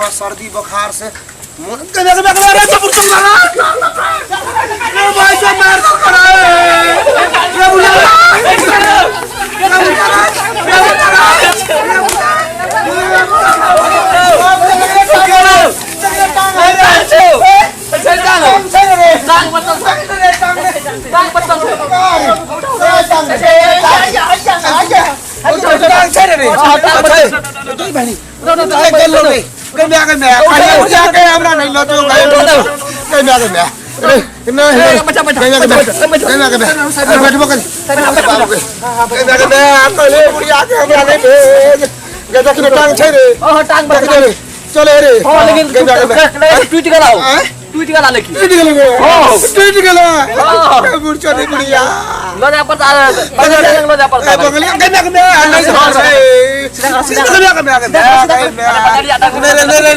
सर्दी बुखार से मोन के के के रे तो बुर्तन लगा रे भाई जो मार तो करा रे बुला रे बुला रे बुला चले रे लेकिन टूट गेल टूट गेल लेकिन टूट गेल टूट गेल बुढ़ बुढ़िया ल जा पर ल जा पर बगलिया के नहीं